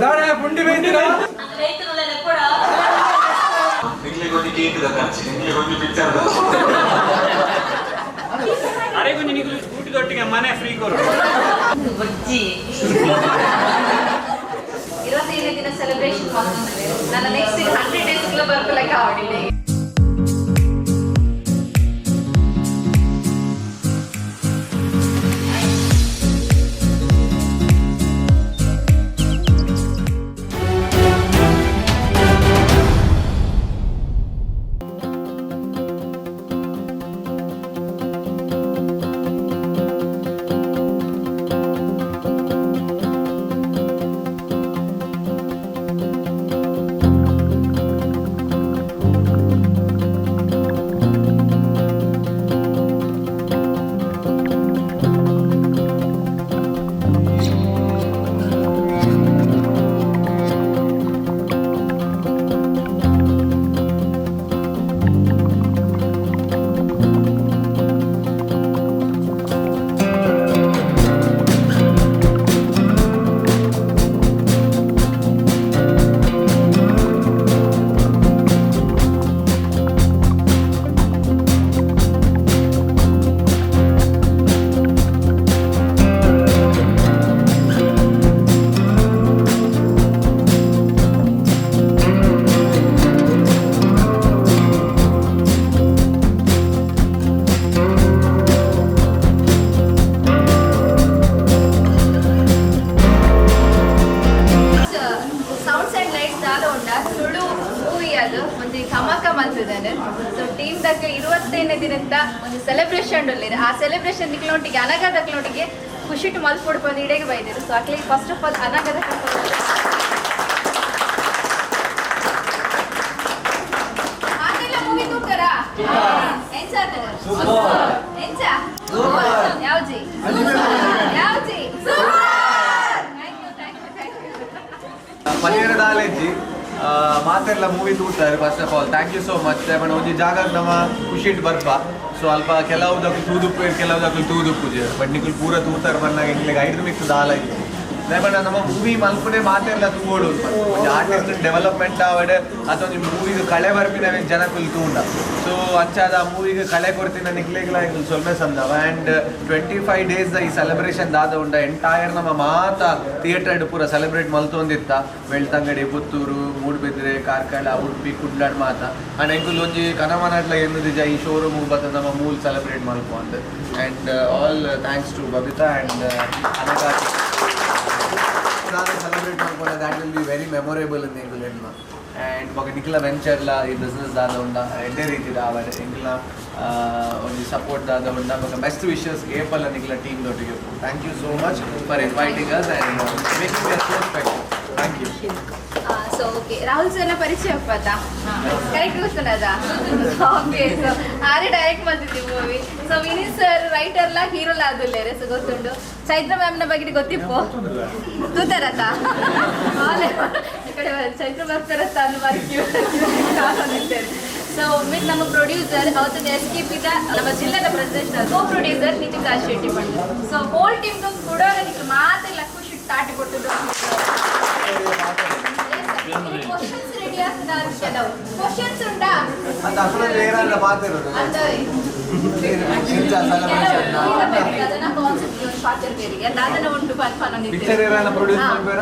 ದಾಡೆ ಪುಂಡಿ ಬೈದಿರಾ. ನಿಂಗ್ಲಿಗೆ ಒಂದು ಕೇಕ್ ದ ಖರ್ಚು, ನಿಂಗ್ಲಿಗೆ ಒಂದು ಪಿಕ್ಚರ್. ಅರೆ ಕೊಂಚ ನಿಗುಲು ಸ್ಕೂಟಿ ದೊಟ್ಟಿಗೆ ಮನೆ ಫ್ರೀ ಕೊರು. ಬಜ್ಜಿ 25ನೇ ದಿನ ಸೆಲೆಬ್ರೇಷನ್ ಮಾಡ್ತಂದ್ರೆ ನನ್ನ ನೆಕ್ಸ್ಟ್ 100 ಡೇಸ್ ಬರ್ಕೊಳಕ್ಕೆ ಆಡಿಲ್ಲ. ಸೌಂಡ್ಸ್ ಅಂಡ್ ಲೈಟ್ಸ್ ದಾದ ಉಂಡ ತುಳು ಮೂವಿ ಅದು ಒಂಜಿ ಧಮಾಕ ಮಲ್ತಿದ್ದಾನೆ. ಸೊ ಟೀಮ್ ದಕ್ಕ 25ನೇ ದಿನದ ಒಂದು ಸೆಲೆಬ್ರೇಷನ್ ಉಲ್ಲೇರು. ಆ ಸೆಲೆಬ್ರೇಷನ್ ನಿಕ್ಲೊಟ್ಟಿಗೆ ಅನಗದಕ್ಲೊಟ್ಟಿಗೆ ಖುಷಿಟ್ ಮಲ್ಪೊಡು ಬಂದು ಇಡೆಗೆ ಬೈದಿರು. ಸೊ ಅಕ್ಲಿಗೆ ಫಸ್ಟ್ ಆಫ್ ಆಲ್ ಅನಗದ ಮಾತೆಲ್ಲ ಮೂವಿ ತೂಕರಾ ಎಂಚ ಆತನ? ಎಂಚ ಯಾವ್ಜಿ ಯಾವ್ಜಿ? Thank you, thank you, thank you. ಪನಿಯರ ದಾಲೆಜ್ಜಿ ಮಾತೆಲ್ಲ movie ತೂಡ್ತಾರೆ. First of all, thank you so much. ದಾಯೆ ಒಂಜಿ ಜಾಗ ನಮ್ಮ ಖುಷಿಟ್ ಬರ್ಪ. ಸೊ ಅಲ್ಪ ಕೆಲವು ದಕ್ಲು ತೂದುಪ್ಪು, ಕೆಲವು ದಕ್ಲು ತೂದುಪ್ಪುಜೆ. ಬಟ್ ನಿಕುಲು ಪೂರ ತೂತಾರ ಬಂದಾಗ ಎಂಕ್ಲೆಗ್ ಐದು ಮಿಕ್ಸ್ ದಾಲ ಇತ್ತು. ದಾಯೆ ನಮ್ಮ ಮೂವಿ ಮಲ್ಪುನೆ ಮಾತೆಲ್ಲ ತೂವೋಡು, ಒಂಜಿ ಆರ್ಟಿಸ್ಟ್ ಡೆವಲಪ್ಮೆಂಟ್ ಆವಡ್ ಅಥವಾ ಒಂಜಿ ಮೂವಿಗ್ ಕಳೆ ಬರ್ಪಿನ ಜನಕುಲು ತೂಂಡ. ಸೊ ಅಂಚಾದ ಆ ಮೂವಿಗ್ ಕಳೆ ಕೊರ್ತಿನ ನಿಕ್ಲೆಗ್ಲ ಎಂಕುಲು ಸೊಲ್ಮೆ ಸಂದವ. ಆ್ಯಂಡ್ 25 ಡೇಸ್ ಈ ಸೆಲೆಬ್ರೇಷನ್ ದಾದ ಉಂಡ, ಎಂಟೈರ್ ನಮ್ಮ ಮಾತ ಥಿಯೇಟರ್ ಪೂರ ಸೆಲೆಬ್ರೇಟ್ ಮಲ್ತೊಂದಿತ್ತ. ಬೆಳ್ತಂಗಡಿ, ಪುತ್ತೂರು, ಮೂಡುಬಿದ್ರೆ, ಕಾರ್ಕಳ, ಉಡುಪಿ, ಕುಡ್ಲಾಡ್ ಮಾತ. ಆ್ಯಂಡ್ ಎಂಕುಲು ಒಂಜಿ ಕನಮನಾಟ್ಲ ಎನ್ನುದಿಜ ಈ ಶೋರೂಮ್ ಬತ್ತ ನಮ್ಮ ಮೂಲ್ ಸೆಲೆಬ್ರೇಟ್ ಮಲ್ಪು ಅಂತ. And all thanks to Babita and Anagha. Celebrate ಮಾಡ್ಕೊಂಡ that will be very memorable in ಎಂಕುಲು ಎನ್ಮ. ಆ್ಯಂಡ್ ಬೊಕ ನಿಕ್ಲ ವೆಂಚರ್ಲ ಈ ಬಿಸ್ನೆಸ್ ದಾದ ಉಂಡ, ಎಡ್ಡೆ ರೀತಿದ ಅವರ್ ಎಂಕ್ಲ ಒಂಜಿ ಸಪೋರ್ಟ್ ದಾದ ಉಂಡ. ಬೊಕ ಬೆಸ್ಟ್ ವಿಶಸ್ ಏಪಲ್ಲ ನಿಕ್ಲ ಟೀಮ್ ದೊಟ್ಟಿಗೆ. Thank you so much for inviting us and making us so special. Thank you. So okay, Rahul ಸರ್ನ ಪರಿಚಯ ಅಪ್ಪತ್ತ ಕರೆಕ್ಟ್ ಗೊತ್ತದ. ಓಕೆ, ಸೊ ಆರೆ ಡೈರೆಕ್ಟ್ ಮಾಡ್ತಿದ್ವಿ ಮೂವಿ. ಸೊ ವಿನೀತ್ ಸರ್ ರೈಟರ್ಲ ಹೀರೋಲ ಆದುಲ್ಲೇರೆ. ಸೊ ಗೊತ್ತುಂಟು ಚೈತ್ರ ಮ್ಯಾಮ್ನ ಬಗ್ಗೆ ಗೊತ್ತಿಪ್ಪು ತೂತಾರತ್ತ ಈ ಕಡೆ ಚೈತ್ರ ಬರ್ತಾರತ್ತ ಅನ್ನೋ. ಸೊ ವಿತ್ ನಮ್ಮ ಪ್ರೊಡ್ಯೂಸರ್ ಅವತ್ತೊಂದು ಎಸ್ ಕೆ ಪಿದ ನಮ್ಮ ಜಿಲ್ಲೆದ president co producer Nitin Raj Shetty ಬಂದು. ಸೊ ಹೋಲ್ ಟೀಮ್ ಕೂಡ ಮಾತೆಲ್ಲ ಖುಷಿ ತಾಟಿ ಕೊಟ್ಟು ಕ್ವಶನ್ಸ್ ರೆಡಿ ಆಗ್ತದ ಕೆಲವು ಕ್ವಶನ್ಸ್ ಉಂಟಾ? ಅಂತ ಅಸಲು ಏನಾರ ಮಾತಿರೋದು ಅಂದರೆ ಸೆಲೆಬ್ರೇಷನ್ ಅದನ್ನ ಕಾನ್ಸೆಪ್ಟ್ ಒಂದು ಪಾತ್ರ ಬೇರೆ ಅದನ್ನ ಉಂಟು ಪನ್ಪನ. ಪಿಕ್ಚರ್ ಏನಾರ ಪ್ರೊಡ್ಯೂಸ್ ಮಾಡ್ಬೇಡ.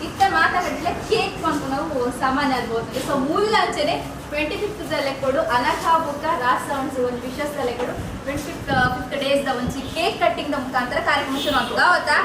ಇತ್ತ ಮಾತಾಡಿದ್ರೆ ಕೇಕ್ ಪನ್ಪು ನಾವು ಸಾಮಾನ್ಯ ಆಗ್ಬೋದು. ಸೊ ಮೂಲ ಅಂಚನೆ 25th ಕೊಡು ಅನಘಾ ಬುಕ್ಕ ರಾಜ್ ಸೌಂಡ್ಸ್ ಒಂದು ವಿಶಸ್ ಕೊಡು 25th fifth days the ಒಂಜಿ ಕೇಕ್ ಕಟ್ಟಿಂಗ್ the ಮುಖಾಂತರ ಕಾರ್ಯಕ್ರಮ ಶುರು ಆಗ್ತದ ಅವತ್ತಾ.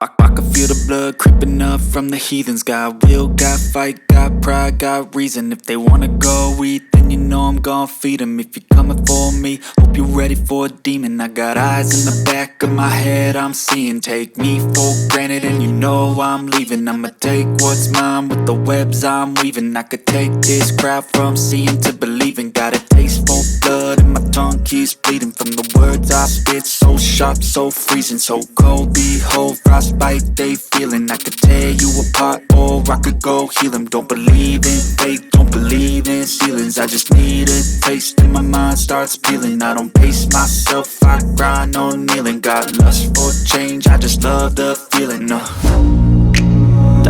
I can feel the blood creeping up from the heathens. Got will, got fight, got pride, got reason. If they wanna go eat, then you know I'm gon' feed 'em. If you're coming for me, hope you're ready for a demon. I got eyes in the back of my head, I'm seeing. Take me for granted and you know I'm leaving. I'ma take what's mine with the webs I'm weaving. I could take this crowd from seeing to believing. Got a taste for blood and my tongue Keeps bleeding from the words I spit. So sharp, so freezing, so cold. Behold, frostbite they feeling. I could tear you apart or I could go heal 'em. Don't believe in fate, don't believe in ceilings. I just need a taste and my mind starts peeling. I don't pace myself, I grind on kneeling. Got lust for change, I just love the feeling.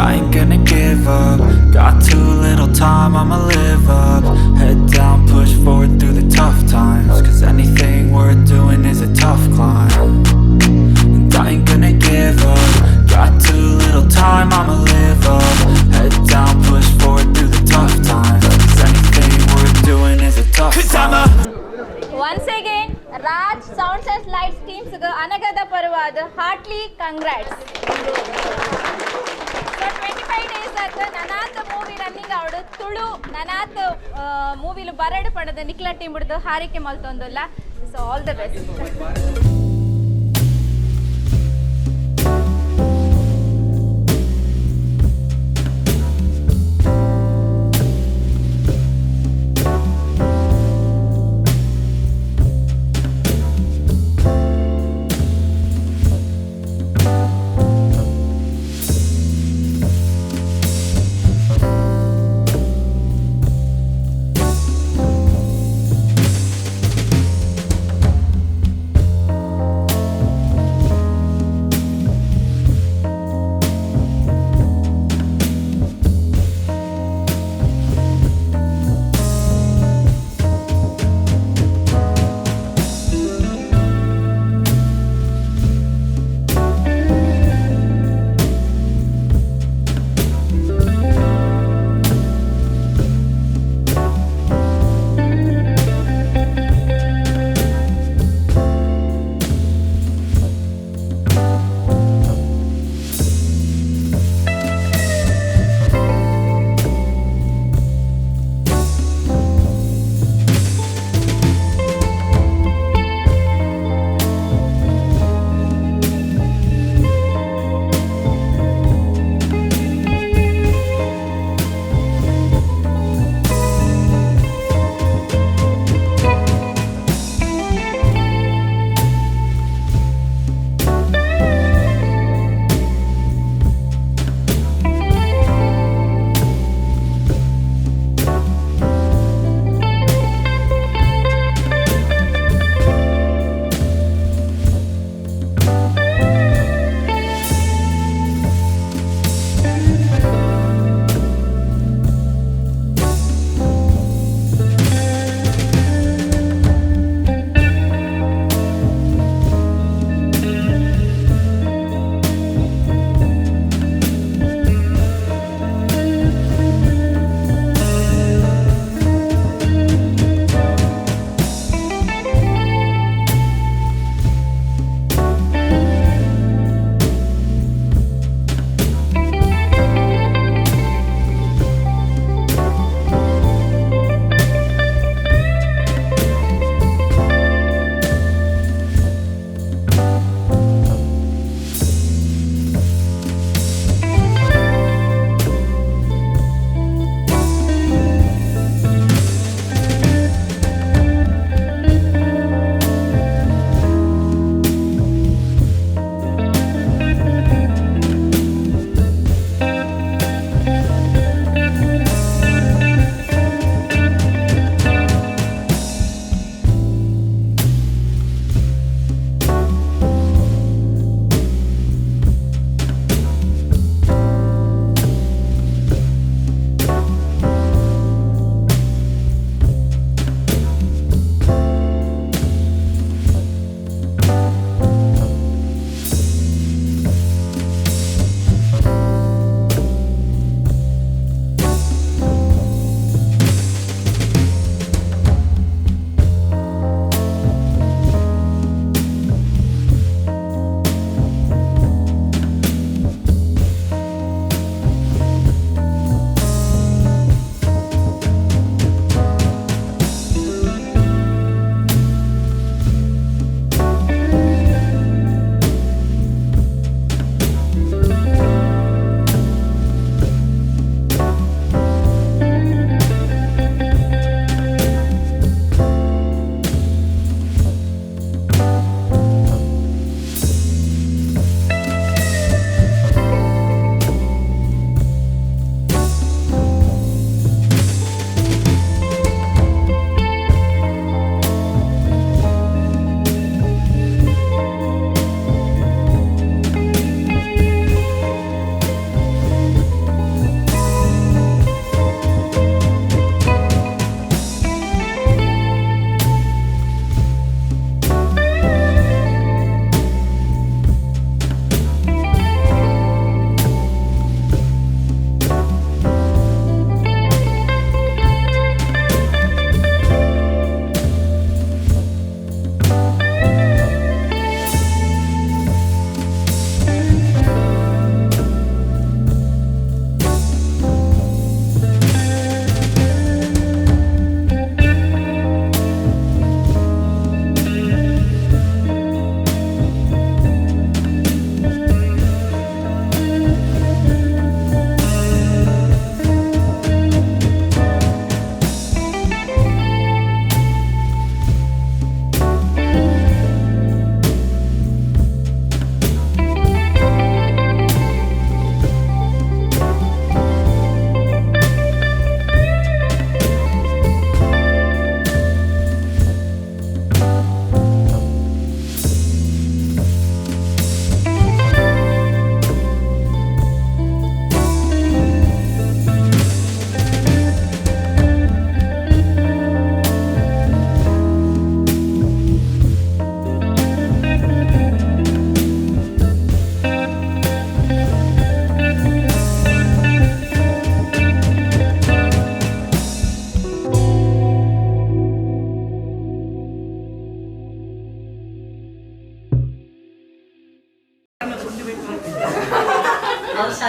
I ain't gonna give up. Got too little time, I'ma live up. Head down, push forward through the tough times. 'Cause anything worth doing is a tough climb. And I ain't gonna give up. Got too little time, I'ma live up. Head down, push forward through the tough times. 'Cause anything worth doing is a tough 'Cause I'm climb. A once again Raj Sounds and Lights teams ಅನಗದ ಪರವಾದ heartly congrats. So 25 days ಆತ ನನಾತ್ movie running ಅವಡು Tulu ನನಾತ್ ಮೂವಿಲು ಬರಡು ಪಣದ ನಿಕ್ಲ team ಬಿಡ್ದು ಹಾರಿಕೆ ಮಲ್ತೊಂದುಲ್ಲ. So all the best.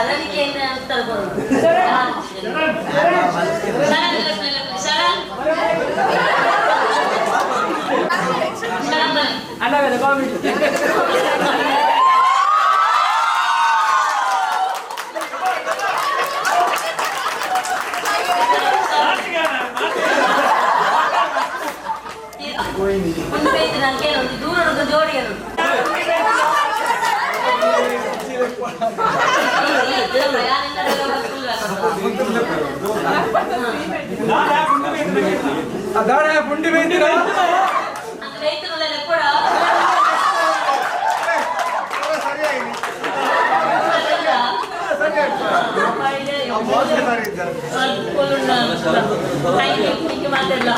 ಅದಕ್ಕೆ ಉತ್ತರ ಕೊಡೋದು. ಶರಣ್, ಶರಣ್, ಶರಣ್ ಬನ್ನಿ. ಒಂದು ಪೇಜ್ ನಾನು ಕೇಳೋದು ದೂರ ಜೋಡಿ ಹೇಳೋದು. ಪುಂಡಿ ಬೇಯ್ತೀರಾ? ಕೂಡ ಮಾತೆಲ್ಲ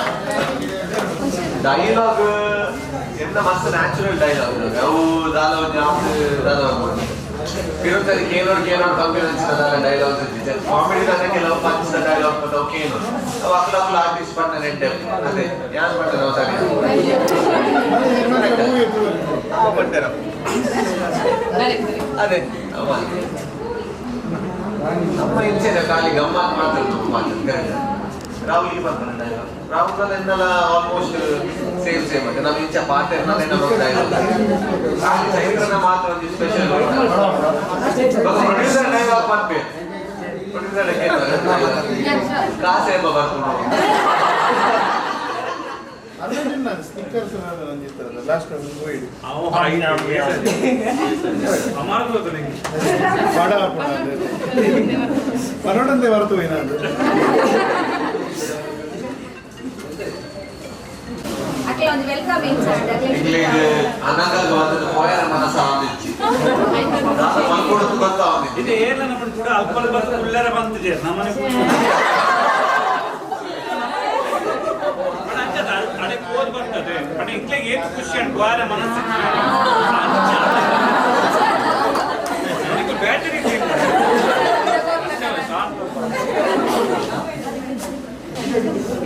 ಡೈಲಾಗ್ ಎಂತ ಮಸ್ತ್ ನ್ಯಾಚುರಲ್ ಡೈಲಾಗ್. ಅವು ದಾದ ಒಂಜಿ ಆತ್ ದಾದ ಪಿರೊಂದ್ಸರಿ ಕೇನೋಡ್ ಕೇನೋಡ್ ಕಾನ್ಫಿಡೆನ್ಸ್ ದಾದ ಡೈಲಾಗ್ಸ್ ಇಜ್ಜಿ. ಕಾಮಿಡಿ ದಾದ ಕೆಲವು ಪಂಚ್ ದ ಡೈಲಾಗ್ ಪದ ಅವು ಕೇನೋಡ್ ಅವು ಅಕ್ಲ ಅಕ್ಲ ಆರ್ಟಿಸ್ಟ್ ಪಂಡ ನೆಡ್ಡೆ ಅದೇ ಯಾನ್ ಪಂಡ ನಾವು ಸರಿ ಅವ ಪಂಡೆರ ಅದೇ ಅವ ನಮ್ಮ ಇಂಚೆನ ಖಾಲಿ ಗಮ್ಮತ್ ಮಾತ್ರ ಮಾತ್ರ. ಕರೆಕ್ಟ್. ರಾಹುಲ್ ಈ ಬರ್ತಾನೆ ಡೈಲಾಗ್. ರಾಹುಲ್ ಎನ್ನಲ ಆಲ್ಮೋಸ್ಟ್ ಸೇಮ್ ಸೇಮ್ ಅಂತ ನಮ್ಮ ಇಂಚ ಪಾತೆರ್ನ ನಮ್ಮ ಡೈಲಾಗ್. ಖಾಲಿ ಚೈತ್ರನ ಮಾತ್ರ ಒಂಜಿ ಸ್ಪೆಷಲ್ ಪ್ರೊಡ್ಯೂಸರ್ ಡೈಲಾಗ್ ಪನ್ಪೆ. ಪ್ರೊಡ್ಯೂಸರ್ ಕಾಸು ಎಂಬ ಬರ್ಕೊಂಡು ಸ್ಟಿಕ್ಕರ್ಸ್ ಲಾಸ್ಟ್ ಹೋಗಿ ಪರೋಡಂತೆ ಹೊರತು ಏನಾದ್ರು. ಅಕ್ಲೆ ಒಂದು welcome ಇನ್ಸರ್ಟ್. ಇಂಗ್ಲೀಷ್ ಅನಗಲ್ ಬಂದದ್ದು ಪೋಯರ ಮನಸ್ಸ ಆಂದಿಚ್ಚಿ ದಾದ ಮಲ್ಕೊಡುದು ಗೊತ್ತಾವಂದಿಚ್ಚಿ. ಇದು ಏರ್ಲ ನಮ್ಮ ಕೂಡ ಅಲ್ಪಲ್ ಬಸ್ ಉಳ್ಳರ ಬಂತಿದೆ ನಮ್ಮನೆ ಅಡೆ ಕೋದ್ ಬರ್ತದೆ. ಬಟ್ ಇಂಕ್ಲೆಗ್ ಏತ್ ಖುಷಿ ಅಂಡ್ ದ್ವಾರ ಮನಸ್ಸು ಬ್ಯಾಟರಿ.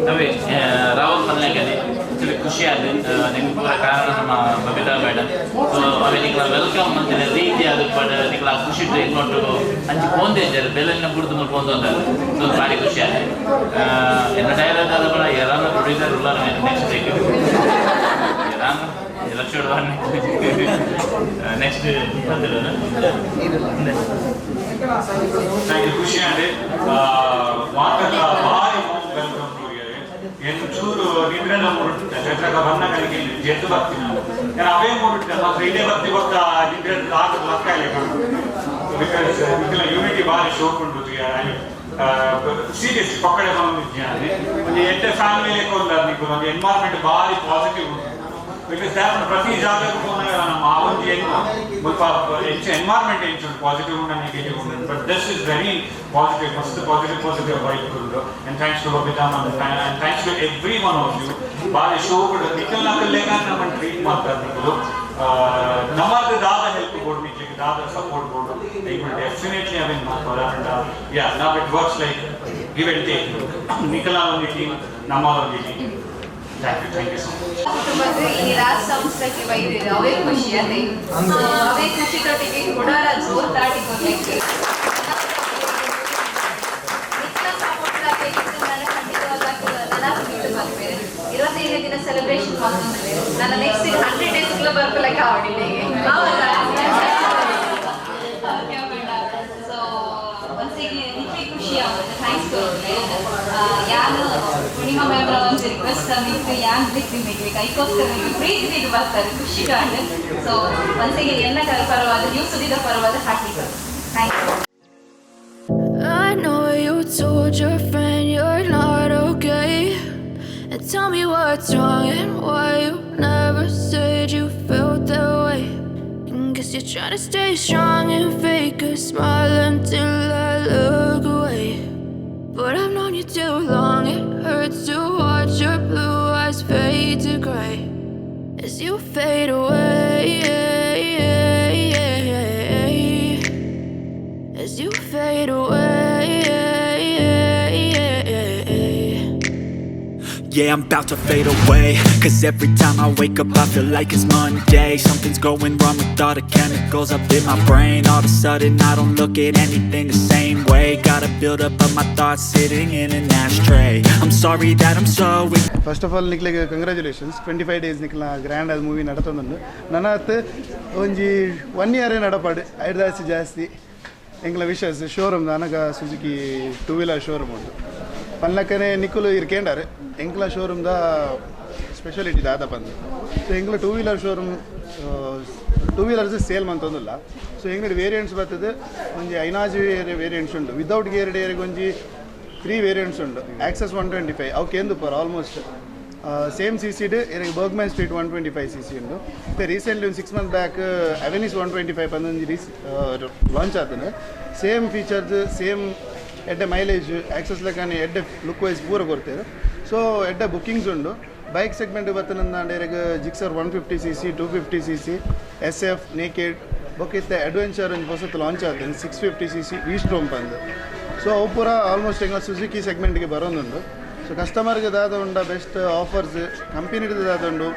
ನವೇ ರಾಹುಲ್ ಮಲ್ನಾಗಲಿ ಆಕ್ಚುಲಿ ಖುಷಿ ಆದ ನಿಮ್ಗೆ ಪೂರ ಕಾರಣ ನಮ್ಮ ಬಬಿತಾ ಮೇಡಮ್. ಸೊ ಅವೆ ನಿಕ್ಲ welcome ಅಂತಿನ ರೀತಿ ಅದು ಬಟ್ ನಿಕ್ಲ ಖುಷಿ ಇನ್ನೊಟ್ಟು ಅಂಚೆ ಫೋನ್ ಇದ್ದಾರೆ ಬೆಲ್ಲನ್ನ ಬುಡ್ದು ಮುಲ್ಪ ಒಂದು. ಸೊ ಭಾರಿ ಖುಷಿ ಆದ. ಎನ್ನ ಡೈಲಾಗ್ ಆದ ಬಡ ಯಾರನ್ನ ಪ್ರೊಡ್ಯೂಸರ್ ಇಲ್ಲ ನೆಕ್ಸ್ಟ್ ವೀಕ್ ಯಾರನ್ನ ಲಕ್ಷ ನೆಕ್ಸ್ಟ್. Thank you. ಖುಷಿ ಅಂడి ಮಾತೆಲ್ಲ ಭಾರಿ welcome. ಏನು ಚೂರು ನಿದ್ರೆ ಮುರುಟ್ಟೆ ಚೈತ್ರಕ ಬಣ್ಣ ಕಲಿಕೆ ಜೆದ್ದು ಬರ್ತೀನಿ ನಾನು. ನಾನು ಅವೇ ಮುರುಟ್ಟೆ ಮಾತ್ರ ಇದೇ ಬರ್ತಿ ಗೊತ್ತಾ ನಿದ್ರೆ ಆಗದು ಲಕ್ಕ ಇಲ್ಲ. Because ಇದೆಲ್ಲ ಯೂನಿಟಿ ಭಾರಿ ಶೋಕ್ ಉಂಟು. ಸೀರಿಯಸ್ಲಿ ಪಕ್ಕಡೆ ಬಂದಿದ್ದಾನೆ ಒಂದು ಎಡ್ಡೆ ಫ್ಯಾಮಿಲಿ ಲೆಕ್ಕ ನಿಕ್ಕು ಒಂದು ಎನ್ವೈರ್ಮೆಂಟ್ ಭಾರಿ ಪಾಸಿಟಿವ್ ಉಂಟು. Because ದಾಪನ ಪ್ರತಿ ಜಾಗಕ್ಕೂ ಪೋನಗ ನಮ್ಮ ಆ ಒಂಜಿ ಎನ್ನು ಮುಲ್ಪ ಹೆಚ್ಚು ಎನ್ವೈರ್ಮೆಂಟ್ ಎಂಚು ಪಾಸಿಟಿವ್ ಉಂಡು ನೆಗೆಟಿವ್ ಉಂಡು, but this is very positive, ಮಸ್ತ್ ಪಾಸಿಟಿವ್ ಪಾಸಿಟಿವ್ ವೈಬ್ ಉಂಡು. And thanks to Babita and thanks to every one of you. ಭಾರಿ ಶೋ ಕೂಡ ನಿಖಲ್ ನಕಲ್ಲೇಗ ನಮ್ಮನ್ನು ಟ್ರೀಟ್ ಮಾಡ್ತಾರೆ ನಿಖಲು. ನಮ್ಮದು ದಾದ ಹೆಲ್ಪ್ ಕೊಡು, ನಿಖಲಿಗೆ ದಾದ ಸಪೋರ್ಟ್ ಕೊಡು. I will definitely ಅವೇನ್ ಮಾಡ್ತಾರೆ. ಅಂಡ್ ಯಾ ನಾವು it works like give and take. ನಿಖಲ ಒಂದು ಟೀಮ್, ನಮ್ಮ ಒಂದು team. Thank you, thank you so much. ಕುಟುಂಬದ ಈ ರಾಜ್ ಸಂಸ್ಥೆಗೆ ಬೈದಿದೆ ಅವೇ ಖುಷಿ ಅದೇ. ಸೊ ಅವೇ ಖುಷಿ ತೊಟ್ಟಿಗೆ ಹುಡಾರ ಜೋರ್ ತಾಟಿ ಕೊಡ್ಲಿಕ್ಕೆ ನಿಖಿಲ ಸಪೋರ್ಟ್ ಖಂಡಿತವಾದ 25ನೇ ದಿನ ಸೆಲೆಬ್ರೇಷನ್ ಮಾಡ್ತಾರೆ. ನನ್ನ ನೆಕ್ಸ್ಟ್ 100 ಡೇಸ್ ಬರ್ಕೊಳಕ್ಕೆ ಆವಡಿಲ್ಲ. ಸೊ ಒಂದ್ಸಿಗೆ ನಿಮಗೆ ಖುಷಿ ಆಗುತ್ತೆ. Thanks. ಯಾನು ಪೂರ್ಣಿಮಾ ಮ್ಯಾಮ್ ಒಂದು ರಿಕ್ವೆಸ್ಟ್ ನಿಮ್ಗೆ ಯಾನ್ ಬಿಟ್ಟು ನಿಮಗೆ ಕೈಕೋಸ್ಕರ ನಿಮಗೆ ಪ್ರೀತಿ ಬರ್ತಾರೆ ಖುಷಿ ಕಾಣ್. ಸೊ ಒಂದ್ಸಿಗೆ ಎಲ್ಲ ಪರವಾದ ನ್ಯೂಸ್ ಸುದ್ದಿದ ಪರವಾದ hockey. Thank you. I know you told your friend you're not okay. And tell me what's wrong and why you never said you felt that way. And guess you're trying to stay strong and fake a smile until I look away. But I've known you too long, it hurts to watch your blue eyes fade to gray as you fade away. As you fade away. Yeah, I'm about to fade away. 'Cause every time I wake up, I feel like it's Monday. Something's going wrong with all the chemicals up in my brain. All of a sudden, I don't look at anything the same way. Gotta build up of my thoughts sitting in an ashtray. I'm sorry that I'm so first of all ನಿಕ್ಲೆಗ್ congratulations. 25 days ನಿಕ್ಲ grand ಆದ movie ನಡತೊಂದುಂಡು. ನನಾತ್ ಒಂಜಿ one ಇಯರೇ ನಡಪಾಡು ಐಡ್ದಾಸಿ ಜಾಸ್ತಿ ಎಂಕ್ಲ ವಿಶಸ್. ಶೋರೂಮ್ ಅನಗ ಸುಜುಕಿ ಟೂ ವೀಲರ್ ಶೋರೂಮ್ ಉಂಡು. ಪನ್ಲಕ್ಕನೆ ನಿಕುಲು ಇರ್ ಕೇಂಡಾರೆ ಎಂಕ್ಲ ಶೋರೂಮ್ದ ಸ್ಪೆಷಾಲಿಟಿ ದಾದ ಪಂದ್. ಸೊ ಎಂಕ್ಲ two wheeler showroom, two wheelers sale ಮಂತೊಂದುಲ್ಲ. ಸೊ ಎಂಗ್ಲಡ್ ವೇರಿಯಂಟ್ಸ್ ಬರ್ತದೆ, ಒಂಜಿ ಐನಾಜಿ ವೇರಿಯಂಟ್ಸ್ ಉಂಡು. ವಿದೌಟ್ ಗೇರ್ ಡೇರಿಗೆ ಒಂಜಿ ತ್ರೀ ವೇರಿಯಂಟ್ಸ್ ಉಂಡು. ಆಕ್ಸೆಸ್ 125 ಅವು ಕೇಂದು ಪರ್ ಆಲ್ಮೋಸ್ಟ್ ಸೇಮ್ ಸಿ ಸಿಡ್ ಇರೆಗ್ ಬರ್ಗ್ಮ್ಯಾನ್ ಸ್ಟ್ರೀಟ್ 125 ಸಿಸಿ ಉಂಡು. ಮತ್ತು ರೀಸೆಂಟ್ಲಿ ಒಂದು 6 ಮಂತ್ ಬ್ಯಾಕ್ ಅವೆನಿಸ್ 125 ಪಂದೊಂಜಿ ರೀಸ್ ಲಾಂಚ್ ಆತಂಡು. ಸೇಮ್ ಫೀಚರ್ಸ್, ಸೇಮ್ ಎಡ್ಡೆ ಮೈಲೇಜ್, ಆಕ್ಸೆಸ್ ಲೆಕ್ಕನೆ ಎಡ್ಡೆ ಲುಕ್ ವೈಸ್ ಪೂರ ಕೊಡ್ತೇವೆ. ಸೊ ಎಡ್ಡೆ ಬುಕ್ಕಿಂಗ್ಸ್ ಉಂಡು. ಬೈಕ್ ಸೆಗ್ಮೆಂಟ್ ಬತ್ತನಂದಾಂಡ ಇರೆಗ್ Gixxer 150 CC, 250 CC, S F, naked, ಬೊಕ್ಕ ಇತ್ತೆ ಅಡ್ವೆಂಚರ್ ಒಂಜಿ ಹೊಸತು ಲಾಂಚ್ ಆತಂಡು, 650 ಸಿಸಿ ವಿ ಸ್ಟ್ರೋಮ್ ಪಂದ್. ಸೊ ಅವು ಪೂರ ಆಲ್ಮೋಸ್ಟ್ ಎಂಗ ಸುಜುಕಿ ಸೆಗ್ಮೆಂಟ್ಗೆ ಬರೋದುಂಡು. ಸೊ ಕಸ್ಟಮರ್ಗೆ ದಾದ ಉಂಡ ಬೆಸ್ಟ್ ಆಫರ್ಸ್ ಕಂಪನಿಗೆ ದಾದ ಉಂಡು,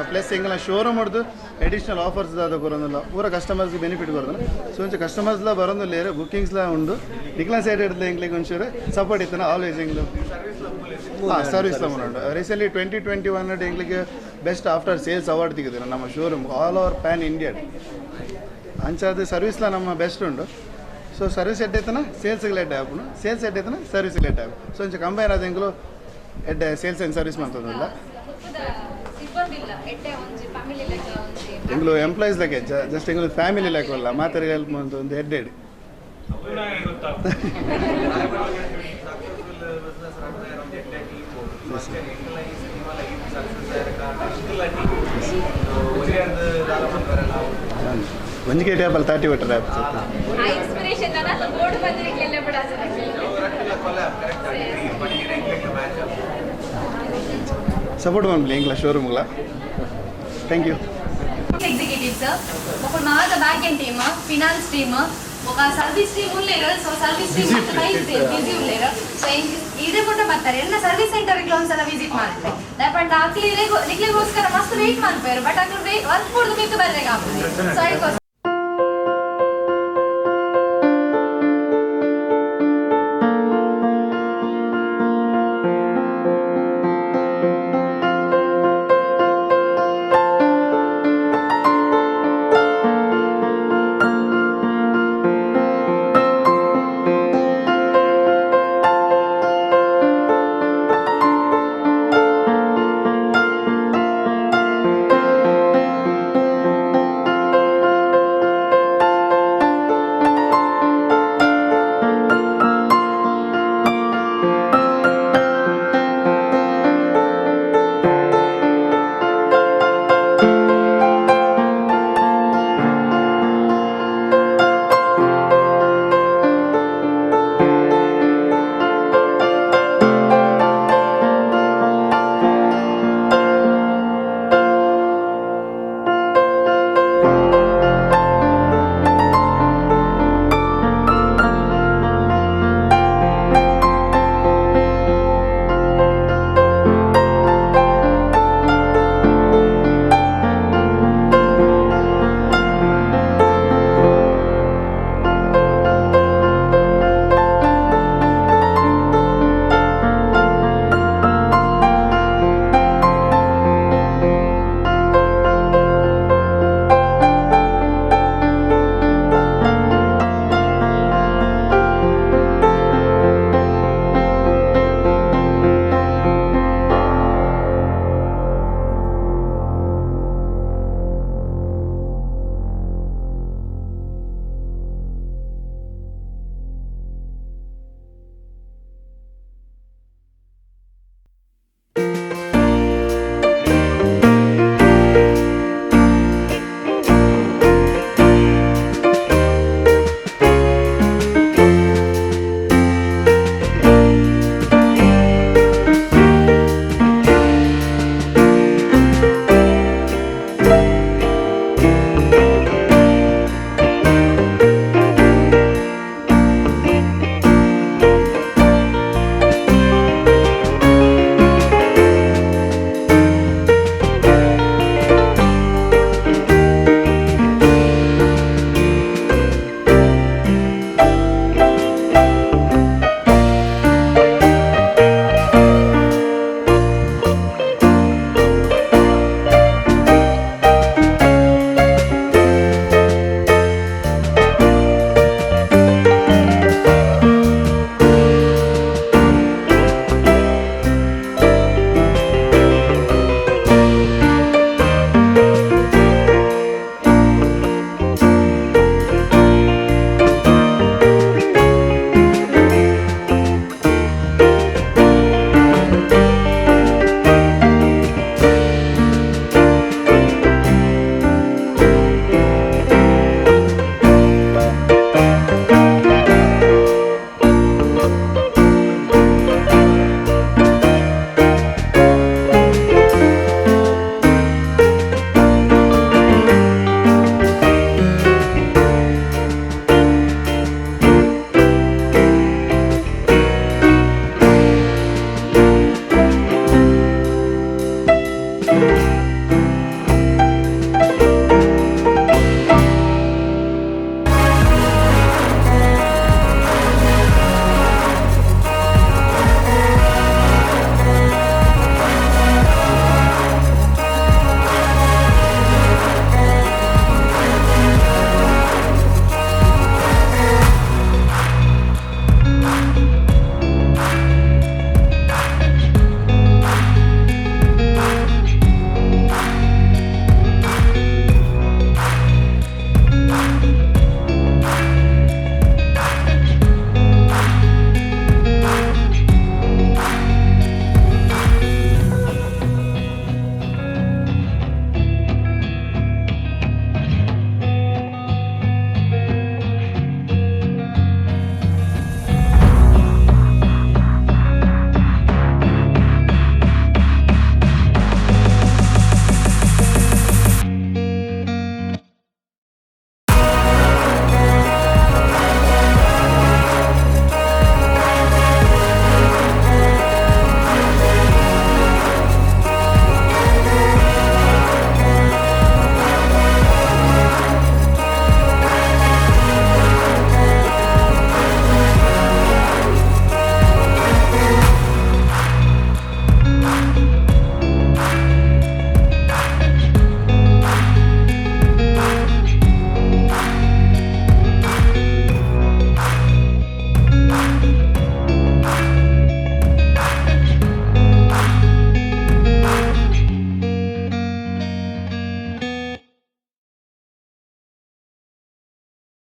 ಪ್ಲಸ್ ಎಂಗಲ ಶೋರೂಮ್ ಹೊಡ್ದು ಅಡಿಷ್ನಲ್ ಆಫರ್ಸ್ ದಾದ ಕೊರೊಂದುಲ್ಲ, ಪೂರ ಕಸ್ಟಮರ್ಸ್ ಬೆನಿಫಿಟ್ ಬರೋದಿಲ್ಲ. ಸೊ ಒಂಚ ಕಸ್ಟಮರ್ಸ್ಲ ಬರೋದಿಲ್ಲ, ಬುಕ್ಕಿಂಗ್ಸ್ಲ ಉಂಡು. ನಿಕ್ಲ ಸೈಡ್ ಹಿಡ್ದು ಎಂಗ್ಲಿಗೆ ಒಂಚೂರು ಸಪೋರ್ಟ್ ಇತ್ತನ ಆಲ್ವೇಸ್ ಎಂಗ್ಲು. ಹಾಂ, ಸರ್ವಿಸ್ ಉಂಡು. ರೀಸೆಂಟ್ಲಿ 2021 ಎಂಗ್ಲಿಗೆ ಬೆಸ್ಟ್ ಆಫ್ಟರ್ ಸೇಲ್ಸ್ ಅವಾರ್ಡ್ ತಿಕ್ಕಿದ್ರು ನಮ್ಮ showroom all over PAN India. ಅಂಚಾದ ಸರ್ವಿಸ್ಲ ನಮ್ಮ ಬೆಸ್ಟ್ ಉಂಡು. ಸೊ ಸರ್ವಿಸ್ ಎಡ್ಡೆ ಸೇಲ್ಸ್ ಎಡ್ಡೆ ಆಪುಂಡು, ಸೇಲ್ಸ್ ಎಡ್ಡೆ ಸರ್ವಿಸ್ ಎಡ್ಡೆ ಆಪು. ಸೊ ಒಂಚ ಕಂಬೈನ್ ಆದ ಎಂಕುಲು ಎಡ್ಡೆ ಸೇಲ್ಸ್ ಆ್ಯಂಡ್ ಸರ್ವಿಸ್ ಮಂತೊಂದುಲ್ಲ. ಸಿಬ್ಬಂದಿಲ್ಲ ಎಡ್ಡೆ ಒಂಜಿ ಫ್ಯಾಮಿಲಿ ಲೆಕ್ಕ ಒಂಜಿ. ಎಂಗ್ಲು ಎಂಪ್ಲಾಯೀಸ್ ಲೆಕ್ಕ, ಜಸ್ಟ್ ಎಂಗ್ಲು ಫ್ಯಾಮಿಲಿ ಲೆಕ್ಕ ಅಲ್ಲ, ಮಾತಾಡಿ ಹೆಲ್ಪ್ ಮಂತ ಒಂದು ಎಡ್ಡೆ. ಗೊತ್ತಾಗ್ತದೆ. ಸಕ್ಸಸ್ಫುಲ್ ಬಿಸ್ನೆಸ್ ರನ್ ಒಂದು ಎಡ್ಡೆ ಟೀಮ್. ಸಕ್ಸಸ್ ಆಯ್ರ ಕಾರಣ ಎಂಕುಲ ಟೀಮ್ ಒರಿಯರ್ದು ದಾಲ ಮನ್ಪೆರಲ್ಲ. ಒಂಜಿ ಕೆ ಟ್ಯಾಪಲ್ 30 ಬಿಟ್ಟರೆ ಆ್ಯಪ್. ಆ ಇನ್ಸ್ಪಿರೇಷನ್ ನನ್ನ ಬೋರ್ಡ್ ಬಂದಿರಲಿಲ್ಲ ಬಿಡ. ಕರೆಕ್ಟ್ ಆಗಿ ಮ್ಯಾಚ್. ಸಪೋರ್ಟ್ ಮನ್ಪುಲೆ ಎಂಕ್ಲ ಶೋರೂಮ್ಗಳ. Thank you. Executive sir, ಬೊಕ ಮಾತ back end team, finance team, ಬೊಕ ಸರ್ವಿಸ್ ಟೀಮ್ ಉಲ್ಲೇರ್. ಸೊ ಸರ್ವಿಸ್ ಟೀಮ್ ಬಿಸಿ ಉಲ್ಲೇರ್. ಸೊ ಇದೇ ಪುಟ್ಟ ಬರ್ತಾರೆ. ಎನ್ನ ಸರ್ವಿಸ್ ಸೆಂಟರ್ ಒಂದ್ಸಲ ವಿಸಿಟ್ ಮಾಡ್ತಾರೆ. ದಾಯೆಪಂಡ ಅಕ್ಲು ನಿಕ್ಲಿಗೋಸ್ಕರ ಮಸ್ತ್ ವೇಟ್ ಮಾಡ್ತಾರೆ. ಬಟ್ ಅಕ್ಲು ವರ್ಕ್ ಕೊಡ್ದು ಮಿತ್ತು ಬರ್ಬೇಕು ಆಗ್ತದೆ. ಸೊ ಅದಕ್ಕೋಸ್ಕರ.